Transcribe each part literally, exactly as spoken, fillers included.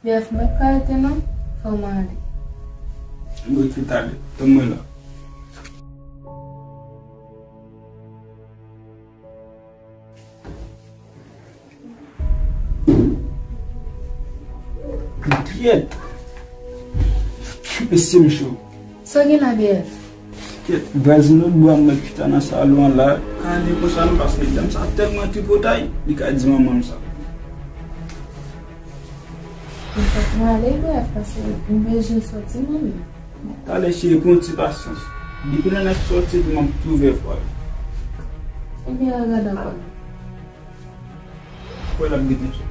Bèf, m p ap ka rete non, fò m ale. Bon, rete ale, tann mwen la. Pyèt! Mesye m cho. Sa w gen la, Bèf? Kèt, vwazin lòt bò a m mèt chita nan salon an la. Ka ande konsa non, paske dam sa tèlman tripotay, li ka di manman m sa. Mwen fòk mwen ale, Bèf, paske m bezwen sòti mwen menm. Talè cheri, pran ti pasyans. Depi nan nèf sòti, epi m ap twouve fwa yo. Ebyen, al gade ankò. Kwè l ap gentan sòti.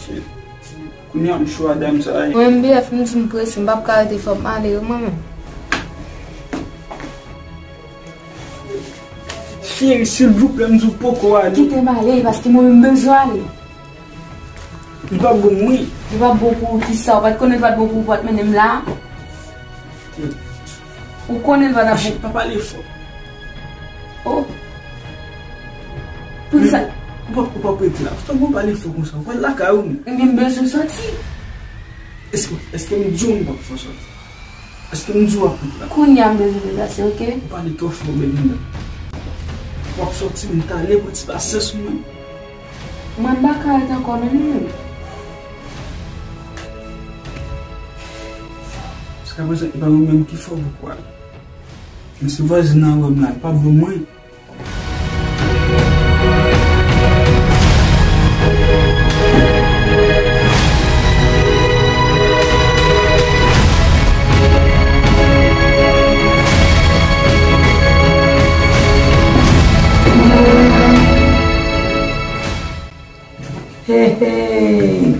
Shit. Kounye a m cho a dam sa ye. Mwen menm, Bèf, m di m prese, m p ap ka rete, fòk m ale wi mwen menm. Cheri, silvouplè, m di w poko ale. Kite m ale, paske mwen menm m bezwen ale. Li p ap bon mwen. Li p ap bon pou ou kisa? Ou pa t konnen li pa t bon pou ou pou w pa t mennen m la? Ou konnen l pa t ap bon. Pa pale fò. Oh. Poukisa? Ou p ap, ou p ap rete la. Fò mwen pale fò konsa. Ou pral lakay ou menm. Ebyen, m bezwen sòti. Èske, èske m di w m p ap fè w sòti? Èske m di w w ap rete la? Kounye a m bezwen deplase, oke? Ou pale twò fò, baby, non. W ap sòti, m talè, pran ti pasyans mwen. Mwen m pa ka rete ankò menm non. Jiskaprezan, e pa mwen menm ki fè w poko ale. Men si vwazin nan wè m la, l p ap bon mwen. Hey, hey.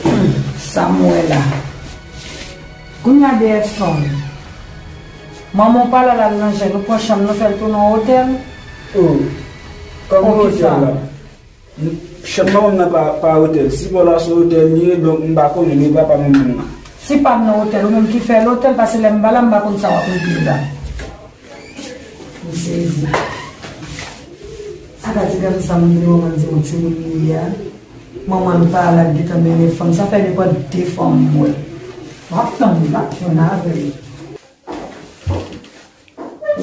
Hmm, sa m wè la. Kounye a Bèf sonn. Manman w pa la, l al nan jèn, nou pran chanm, nou fè l tounen yon otèl. Oh, kòman otèl la? Chanm manman m nan pa, pa otèl. Si pa la se otèl li ye, donk m pa konnen, men papa manman m nan. Si pa m nan otèl, ou menm ki fè l otèl, paske lè m pa la, m pa konn sa w ap regle la. M sezi. Sa ka ti gason sa m di manman m di yon timoun li ye a. Manman l pa la, l gentan mennen fanm. Sa fè nenpòt de fanm m wè. W ap tann li, l ap jwenn avè l.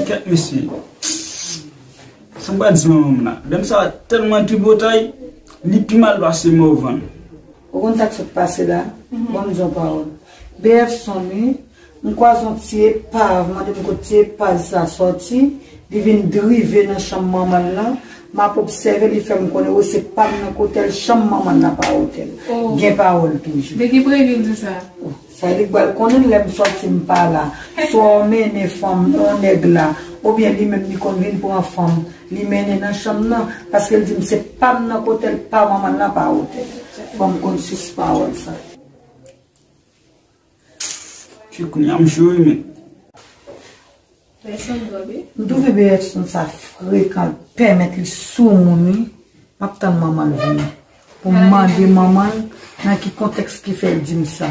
Kèt mesye. Sa m pral di manman m la. Dam sa tèlman tripotay, li pi mal pase Morvan. Ou konn sa k sot pase la? Bon, m di yon pawòl. B F Son wi, m kwaze yon ti epav, mande m kot ti epav sa sòti, li vin drive nan chanm manman l lan, m ap obsève, li fè m konnen, o, se pa m nan k otèl, chanm manman l lan pa otèl. Oh. Gen pawòl toujou. Depi previn di sa. Oh, sa li pral konnen lè m sòti m pa la. Swa w mennen fanm, yon nèg la, oubyen li menm li konn vin pran fanm, li mennen nan chanm nan, paske l di m se pa m nan k otèl, pa manman l lan pa otèl. Fò m konn sous pawòl sa. Ti kounye a m cho wi men. Pèsonn dòmi. M twouve B F Son sa frekan, l pèmèt li sou moun wi. M ap tann manman l vini. Pou m mande manman l nan ki kontèks ki fè l di m sa.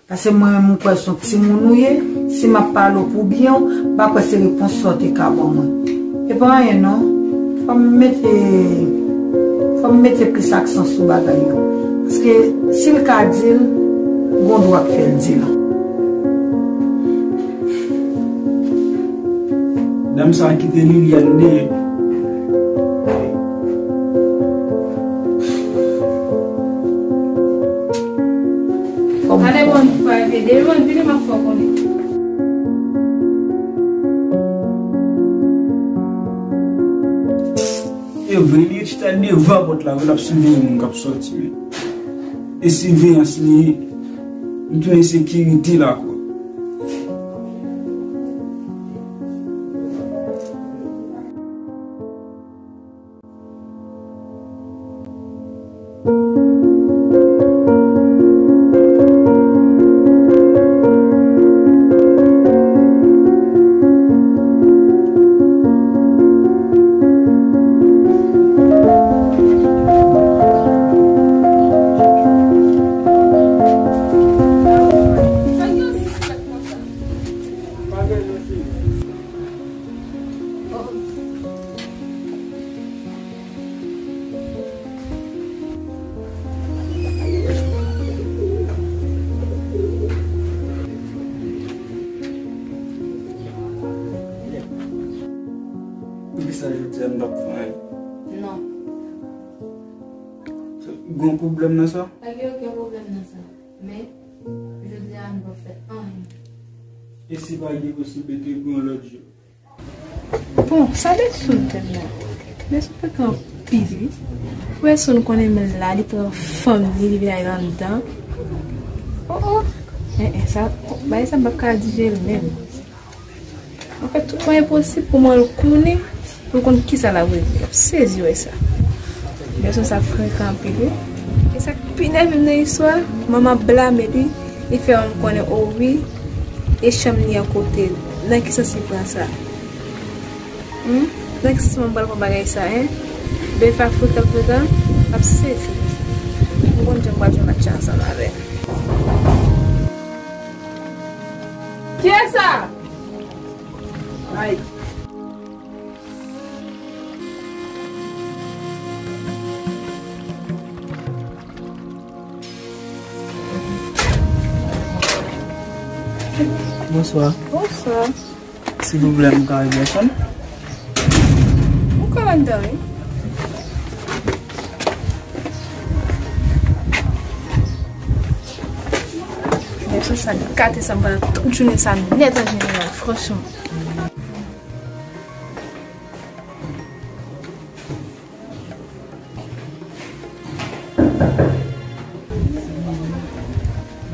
Paske mwen menm m kwè se yon timoun ou ye, si m ap pale w pou byen w, m pa kwè se repons sa w te ka ban mwen. E pa anyen non. Fò m mete, fò m mete plis aksan sou bagay yo. Paske si l ka di l, gon dwa k fè l di l. Dam sa kite Liliane dèyè. Ale bon, fwa ede, bon, vini m ap fè w konnen. E vre, li chita devan pòt la, vre, l ap siveye moun k ap sòti, men. E siveyans li ye, li tounen sekirite lakay. Poukisa jodi a n p ap fè anyen? Non. Gon pwoblèm nan sa? Pa gen okenn pwoblèm nan sa. Men, jodi a n p ap fè anyen. E si pa gen posiblite pou yon lòt jou? Bon, sa bèt sou tèt la. Bèt sou fèk anpil, wi. Wè, sou nou konnen men la, li pran fanm li, li vin al anndan. Oh, oh. Eh, eh, sa, bagay sa m p ap ka dijere l menm. Anfèt, tout mwayen posib pou mwen l konnen, pou l konn kisa l ap regle. L ap sezi wè sa. Bèt sou sa frekan anpil, wi. E sa k pi nève m nan istwa, manman blame li, li fè yon konnen, o wi, e chanm li an kote l. Nan ki sans li pran sa? Hmm? Nan ki sans mwen pral pran bagay sa, en? Bèl fè frekan, frekan, ap sezi. M konn jan m pral jwenn match ansanm avè l. Kiyès sa? Ay. Bonswa. Bonswa. Silvouplè, m ka wè Gerson? Ou ka anndan, wi. Gerson sa gate sa m pandan tout jounen sa nèt an jeneral, franchman.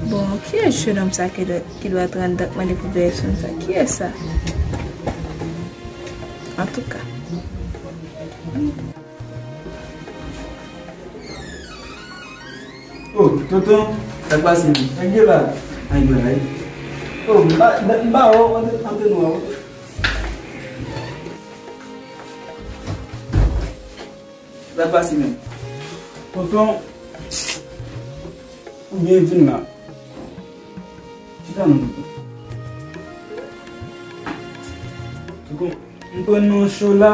Bon, kiyès jennonm sa ki dwe, ki dwe antre anndan k mande pou Gerson sa? Kiyès sa? Antouka. Oh, tonton, sa k pase menm? Sa k gen la? Ay, ay. Oh, m pa, m pa wè w antre, antre nou a, wi. Sa k pase menm? Tonton, ou byen vin la. Chita non, tonton. Tonton, m pran nan cho la,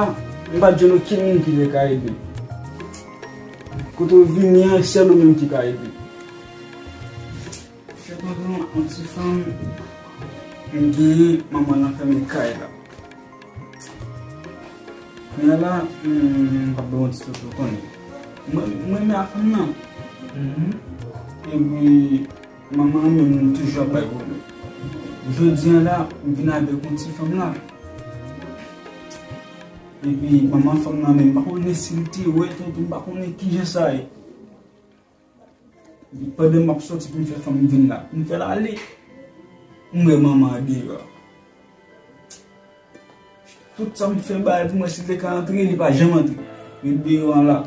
m pa t jwenn okenn moun ki te ka ede m. Kote w vini an, sèl ou menm ki ka ede m. Chè tonton, yon ti fanm m genyen, manman l anfèmen kay la. Kounye a la, m, m ap ba w yon ti toto konnen. Mwen, mwen renmen ak fanm nan. Mhm. Epi, manman an menm toujou ap bay pwoblèm. Jodi a la, m vin avèk yon ti fanm la. Epi, manman fanm nan menm, m pa konnen si l te wè tonton, m pa konnen kijan sa ye. Pandan m ap sòti pou m fè fanm vin la, m fè l ale. M wè manman an deyò. Tout sa m fè bay pou mwen, si l te ka antre, li pa janm antre. Li deyò an la.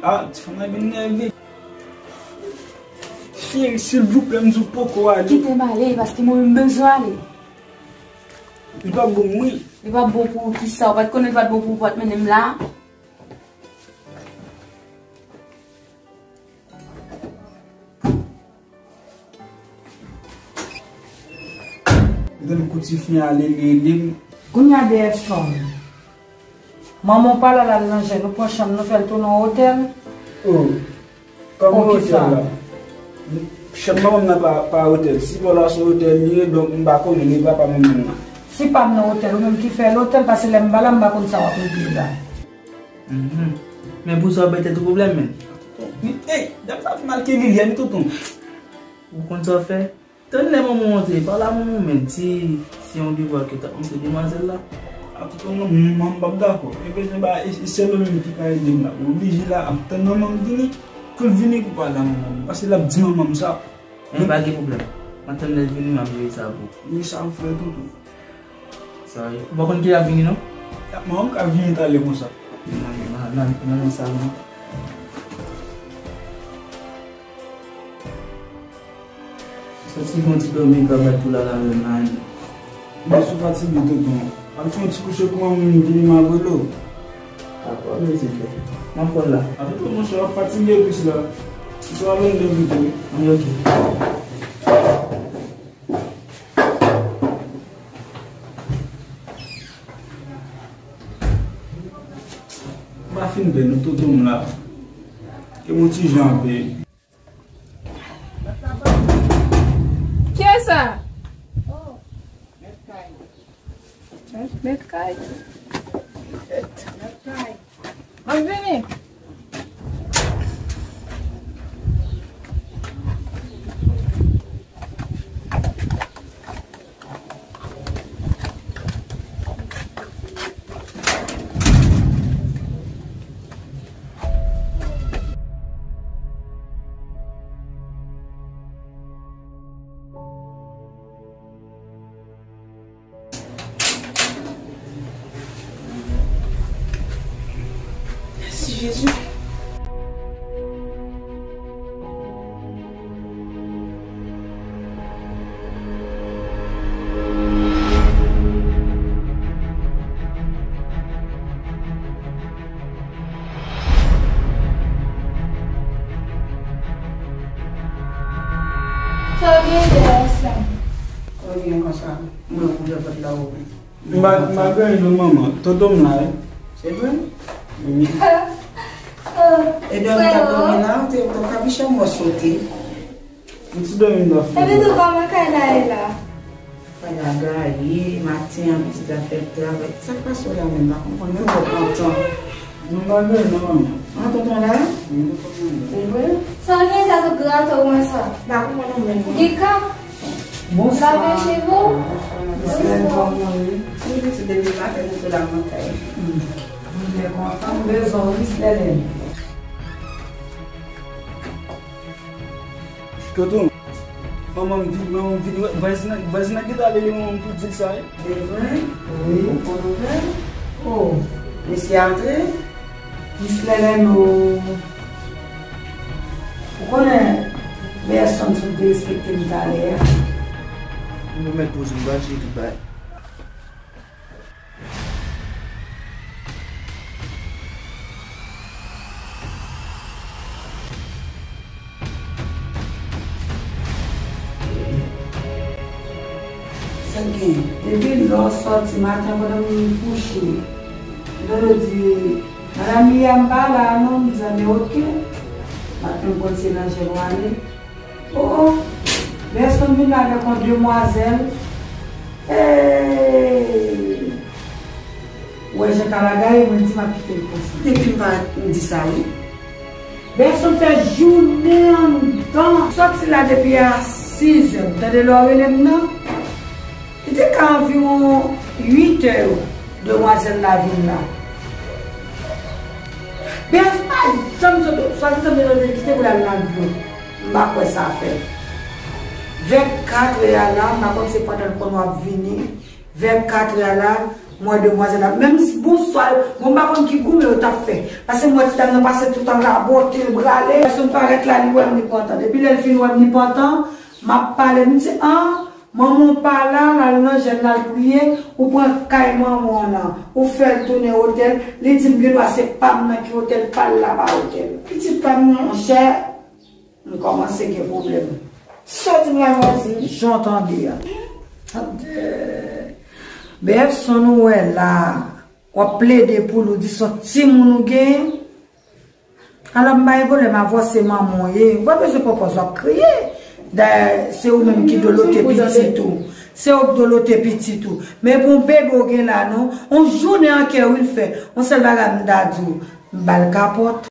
A, ti fanm nan vin nève. Cheri, silvouplè, m di w poko ale. Kite m ale, paske mwen menm m bezwen ale. Li p ap bon, wi. Li p ap bon pou kisa? Ou pa t konnen li pa t bon pou ou pa t mennen m la? Gade kou tifi a, li rele m. Kounye a dèyè fanm. Manman w pa la, l al nan jèn, nou pran chanm, nou fè l tounen yon otèl. Oh, kòman otèl la? Chanm manman m nan pa, pa otèl. Si pa la se yon otèl li ye, donk m pa konnen, li papa manman m nan. Si pa m nan otèl, ou menm ki fè l otèl, paske lè m pa la, m pa konn sa w ap regle la. Mhm. Men pou sa w bay tèt ou pwoblèm, men. Ey, dam sa pi mal ke Liliane, tonton. Ou konn sa w fè? Tann lè manman w antre, pale a manman w, men. Si, si yon devwa ke w t ap montre demwazèl la. Tout moun, manman m p ap dakò. E bezwen ba, e, e sèl ou menm ki ka ede m la. Ou oblije la, ap tann manman m vini, pou l vini pou pale a manman m. Paske l ap di manman m sa. Men pa gen pwoblèm. M ap tann lè l vini, m ap jere sa pou ou. Men sa ou fè tonton. Sa, ou pa konn kilè l ap vini, non? Manman m ka vini talè konsa. Nan, nan, nan, nan, nan salon. Santi gon ti dòmi gabay pou la la menm la. Mwen sou fatige tonton. Al fè yon ti kouche pou mwen, mwen vini m ap rele w. Dakò, mezanmi. M ap pran la. A tonton monchè, w ap fatige plis la. Ou pral vin de vite wi. Ann, ok. M pa fin byen non tonton m la. Ke yon ti jan pe. Kiyès sa? Mèt, mèt kay. Mèt kay. Mwen vini. Mèsi Jezi. Sa w gen dèyè sa? Sa w gen konsa? Mwen kouvè pòt la ouvri. M pa, m pa gen anyen non manman. Tonton m la wi. Se vre? Wi. E dòmi w t ap dòmi la, ou te, ou t ap kapiche mwen sote. M ti dòmi m t ap fè. Epi tou kòman kay la ye la? Kay la gaye, maten an pitit la fè travay. Sa k pase w la menm? M pa konprann menm, mwen kontan. M pa gen non manman. An tonton la? Wi, tonton la. Se vre? Sa w gen sa tout grate w konsa? M pa konprann non menm. Ou gen ka? Bonswa. Lave cheve w? Bonswa, madanm. Bonswa. Wi, pitit depi maten, mete la nan kay. Hmm. M byen kontan, m bezwen w wi, Miss Lèlèn. Tonton, manman m vin, manman m vin, wè, vwazin nan, vwazin nan gentan rele manman m pou di l sa, wi. Se vre? Wi. Ou konn ouvè? Oh, mesye antre. Miss Lèlèn, oh. Ou konnen, Berson sot derespekte m talè a. M pou mèt poze m, m pral jere tout bagay. Sa k gen? Depi lè w sòti maten pandan m kouche, Dodo di, "Madanm Lia, m pa la non." M di sa, "Men oke." M ap tann konn se nan jèn w ale. Oh, Berson vin la avèk yon demwazèl. Hey! Ou wè jan kay la gaye, mwen di m ap kite l konsa. Depi m pa di sa, wi. Berson fè jounen anndan. Sòti la depi a sizè. Tande lè w rele m nan? Li te ka anviwon uitè yo, demwazèl la vin la. Berson pa janm sot, swadizan Berson te kite pou l al nan dlo. M pa kwè sa fèt. Vè katrè a la, m pa konn se pandan l konn w ap vini. Vè katrè a la, m wè demwazèl la. Menm si bonswa, bon, m pa konn ki goumen yo t ap fè. Paske m wè ti dam nan pase tout an rabote, l brale. Pèsonn parèt la, li wè m, li kontan. Depi lè l fin wè m, li kontan. M ap pale, m di, an, manman w pa la, l al nan jèn, l al priye, ou pran kay manman w nan, ou fè l tounen otèl, li di m gendwa se pa m nan ki otèl, pa l la pa otèl. Pitit pa m nan, monchè, m kòmanse gen pwoblèm. Sa w di m la, vwazin? Jan w tande a. Tande. Berson ou wè la, w ap plede pou l, ou di se yon timoun ou genyen. Alò, m pa gen pwoblèm avè w, se manman w ye. Ou pa bezwen pran pòz w ap kriye. Dayè, se ou menm ki dolote pitit ou. Se ou k dolote pitit ou. Men pou yon bebe w gen la, non. On jounen an kè wi l fè. On sèl bagay m ta di w, m ba l kapòt.